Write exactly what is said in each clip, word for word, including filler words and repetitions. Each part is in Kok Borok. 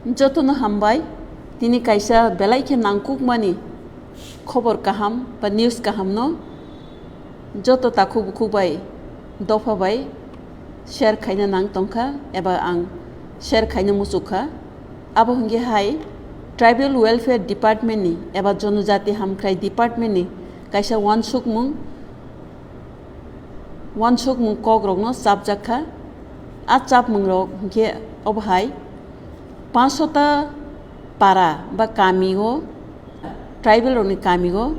Jotono hambai, tini kaisa belai khe nangkukmani khobor kaham ba news kahamno joto takhuk bukhuk bai dopha bai share khaina nang tongkha eba ang share khaina muchukha. Abo hwnkhe hai Tribal Welfare Department ni eba Jonojati Hamkrai Department ni kaisa uansukmung, uansukmung kokrokno chapjak kha. A chapmungrok hwnkhe obo hai pansota para ba kamio, tribal rokni kamio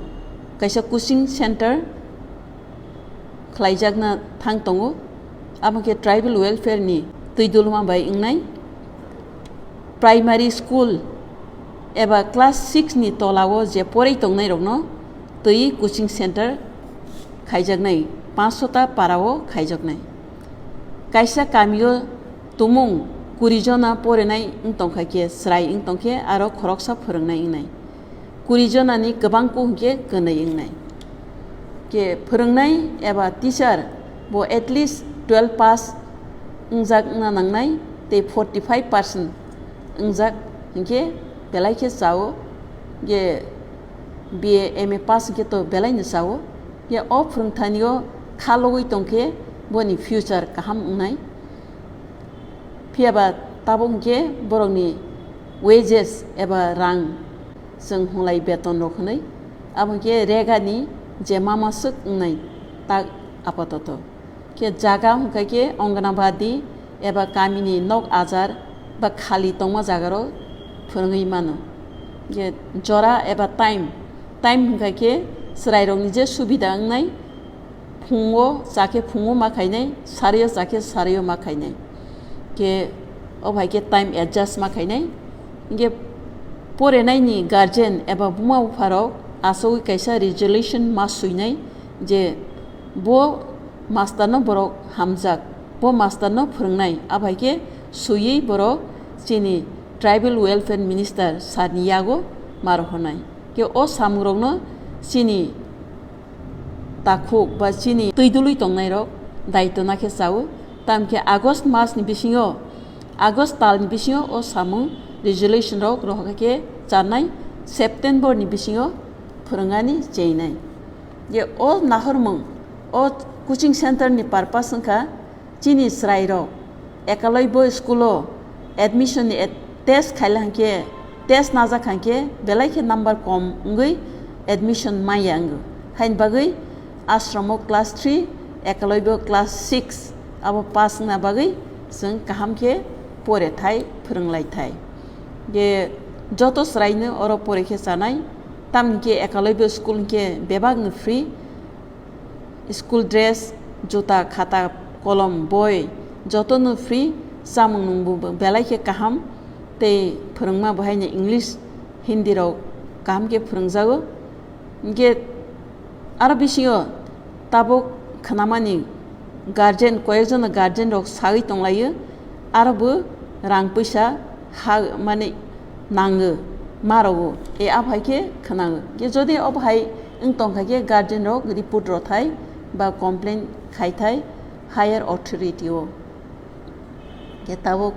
kaisa coaching center khlaijakna thang tongo. Abo khe tribal welfare ni twi dulma bai wngnai primary school eba class six ni tolao je porwi tongnai rokno twi coaching center khaijaknai, pansota parao khaijaknai. Kaisa kamio tumung kuri jona porinai wng tongkha khe, chwrai wng tongkhe aro khoroksa phwrwngnai wngnai. Kuri jonani kwbang kuk hwnkhe kwnwi wngnai. Khe phwrwngnai eba teacher bo at least twelve pass wngjak wngna nangnai tei forty five percent wngjak hwnkhe belai khe chao. Khe B A, M A pass hwnkhe to belai no chao. Khe o phwrwngthanio kha logwi tongkhe boni future kaham wngnai. Phiya ba tabuk hwnkhe borokni wages eba rang chwng hwnlai beton rok hwnwi, abo hwnkhe regani je mama swk wngnai tak apatoto. Khe jaga hwnkha khe Anganabadi eba kamini nok ajar ba khali tongma jagarok phwrwngwi mano. Khe jora eba time, time hwnkha khe chwrairokni je subida wngnai, phungo chakhe phungo ma khainai, sario chakhe sario ma khainai. Khe o bai khe time adjust ma khainai. Hingkhe porenaini guardian eba buma bupharok asogwi kaisa resolution ma swinai je bo masterno borok hamjak, bo masterno phwrwngnai, a bai khe swiwi borok chini tribal welfare minister sir ni yago ma rohornai. Khe o samungrokno chini takhuk ba chini twi dului tongnairok daitona khe chao. Tamkhe August masni bisingo, August talni bisingo o samung resolution rok rohorkha khe chanai, September ni bisingo phwrwngani cheinai. Je o nahormung, o coaching center ni purpose wngkha chini chwrairok ekalaibo school o admission ni et-, test khaila hwnkhe, test najak hwnkhe belai khe number kom wngwi admission manya wngo. Haini bagwi ashram o class three, ekalaibo class six abo pass wngna bagwi chwng kaham khe pore thai, phwrwng lai thai. Je joto chwraino oro pore khe chanai, tamni khe ekalaibo school hwnkhe bebakno free. School dress, juta, khata, kolom, boi, jotono free, chamung nungbo belai khe kaham, tei phwrwngma bo haino English, Hindi rok kaham khe phwrwngjago. Hingkhe aro bisingo tabuk khnamani guardian, koyekjono guardian rok sagwi tonglaio, aro bo rang puisa ha, mane nango, ma rogo, e, a bai khe khwnango. Khe jodi o bahai wng tongkha khe guardian rok report rothai ba complain khai thai higher authority o. Khe tabuk,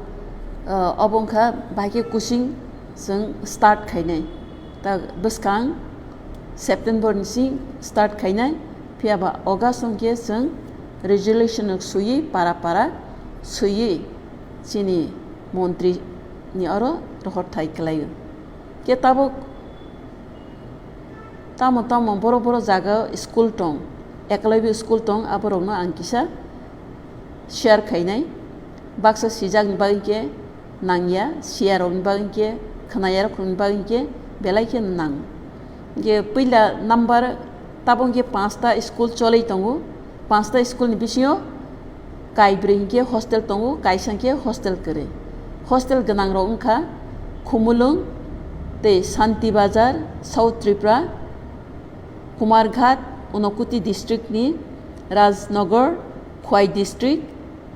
uh, obo wngkha bahai khe coaching chwng start khainai. Ta bwskang September ni sing start khainai, phiya ba August wng khe chwng resolution rok swiwi para para swiwi chini montri ni oro rohor thai kwlaio. Khe tabuk tamo tamo boro boro jaga school tong, ekalaibo school tong, aborokno ang kisa share khainai. Baksa sijakni bagwi khe nangya, siyarokni bagwi khe, khwnayarokni bagwi khe belai khe nang. Khe puila number tabuk khe panchta school cholwi tongo. Panchta school ni bisingo kaibrwi hinkhe hostel tongo, kaisa hinkhe hostel kwrwi. Hostel gwnang rok wngkha Khumulwng tei Santi Bazar, South Tripura, Kumarghat, Unakoti district ni, Rajnagar, Khwai district,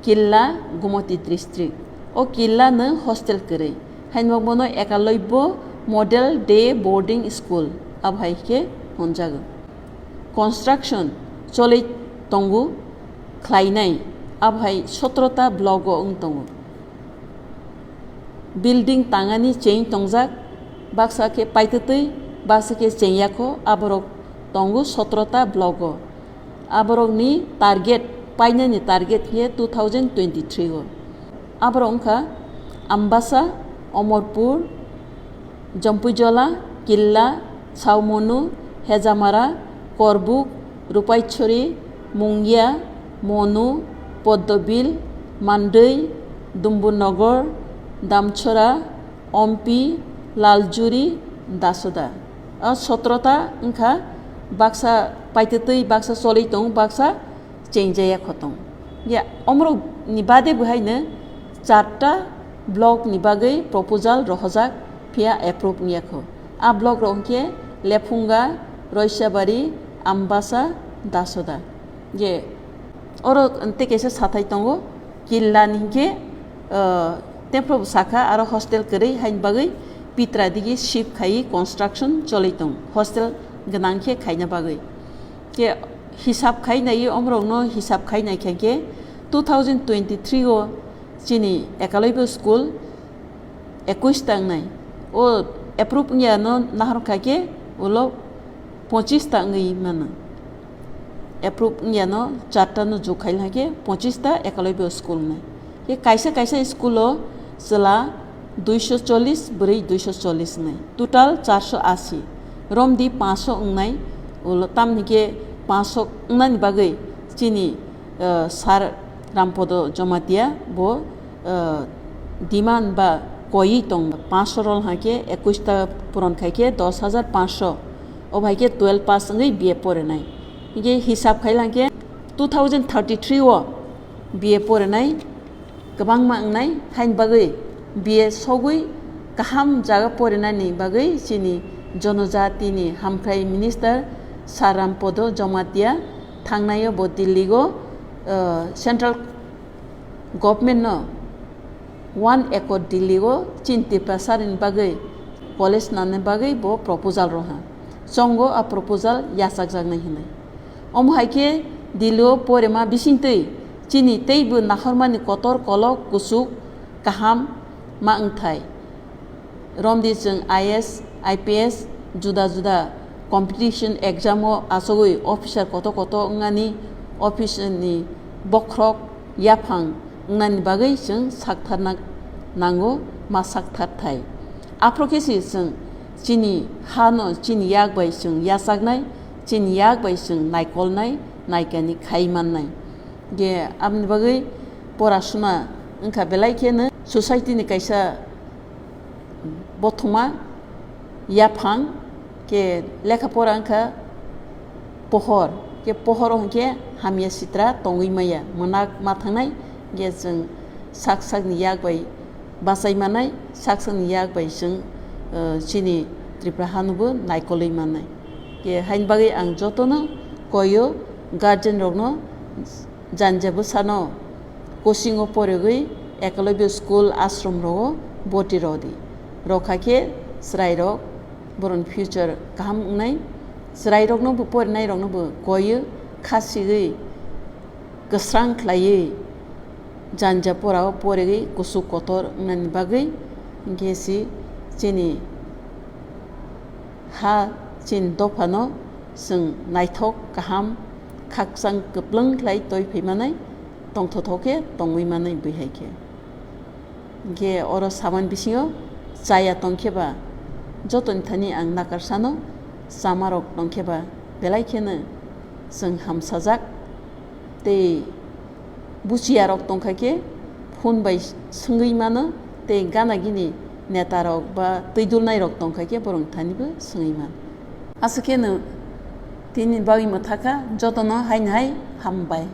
Killa, Gumoti district. O Killa no hostel kwrwi. Haino bono Ekalobya Model Day Boarding School abo hai khe hwnjago. Construction cholwi tongo khlainai, abo hai sotro ta block o wng tongo. Building tangani cheng tongjak, baksa khe paitwtwi, baksa khe cheng yakho, aborok tongo sotrota block o. Aborokni target, painani target khe two thousand twenty-three o. Aborok wngkha Ambasa, Omorpur, Jampuijola, Killa, Saumonu, Hejamara, Korbuk, Rupaitchori, Mungia, Monu, Poddobil, Mandwi, Dumbunogor, Damchora, Ompi, Laljuri, Dasoda. O sotrota wngkha baksa paitwtwi baksa choli tongo, baksa chengjaya khotong. Ya, omorok ni bade bo haino charta block ni bagwi proposal rohojak, phiya approve wngya kho. A block rok hwnkhe Lephunga, Roisabari, Ambasa, Dasoda. Je oro tei kaisa sathai tongo, Killa ni hwnkhe, ah, tei phuru bo sakha aro hostel kwrwi haini bagwi pitra digi shift khaiwi construction choli tong, hostel gwnang khe khaina bagwi. Khe hisab khai naiwi omorokno hisab khai naikha khe two thousand twenty-three o chini Eklavya school ekush ta wngnai. O approve wngya no nahor kha khe ulo pochis ta wngwi mano. Approve wngya no charta no jug khai khe pochis ta Eklavya school wngnai. Khe kaisa kaisa school o chwla duiso chollis, bwrwi duiso chollis wngnai. Total charso asi. Romdi paanso wngnai, ulo tamni khe paanso wngnani bagwi chini, eh, Sir Rampodo Jomatia bo, eh, demand ba koiwi tong. Paanso rol hwnkhe ekush ta puron khai khe dos hajar paanso. O bai khe twelve pass wngwi B A porinai. Hwnkhe hisab khai lang khe two thousand thirty-three o B A porinai kwbangma wngnai, haini bagwi B A sogwi kaham jaga porinani bagwi chini jonojatini hamkrai minister Sir Rampodo Jomatia thangnai o bo Delhi o, uh, central government no one acre Delhi o chini Tiprasa ni bagwi college nani bagwi bo proposal roha. Chongo a proposal yachakjaknai hinwi. Omo hai khe Delhi o porima bisingtwi chini teibo nahormani kotor kolok kuchuk kaham ma wngthai. Romdi chwng I A S, I P S, juda juda competition exam o achugwi officer koto koto wngnani office ni bokhorok yaphang wngnani bagwi chwng saktharna nango, ma saktharthai. Aphuru khe se chwng chini ha no chini yak bai chwng yachaknai, chini yak bai chwng naikolnai, naikani khai mannai. Je aboni bagwi porasuna wngkha belai kheno society ni kaisa bothoma yaphang khe lekha pora wngkha pohor, khe pohor o hwnkhe hamya sitra tongwi maya, mwnak ma thangnai, khe chwng sak sakni yak bai bachai manai, sak sakni yak bai chwng, eh, chini Tripura hanobo naikolwi manai. Khe haini bagwi ang jotono koio guardian rokno janja bwsano coaching o porigwi Eklavya school ashram rogo boti rodi. Rokha khe chwrai rok boroni future kaham wngnai. Chwrai rokno bo porinai rokno bo koio kha sigwi kwsrang khlaiwi janja pora o porigwi kuchuk kotor wngnani bagwi hwnkhe si chini ha chini dophano chwng naithok kaham khakchang kwplwng khlai twi phai manai, tongthotho khe tongwi manai bwihai khe. Hwnkhe oro saman bisingo chaya tongkhe ba jotoni thani ang nakarsano, chamarok tongkhe ba belai kheno chwng hamsajak. Tei buchiyarok tongkha khe phone bai swngwi mano, tei gana gini netarok ba twidulnairok tongkha khe borok thanibo swngwi mano. Aswk kheno tini bagwi mwthakha, jotono haino hai hambai.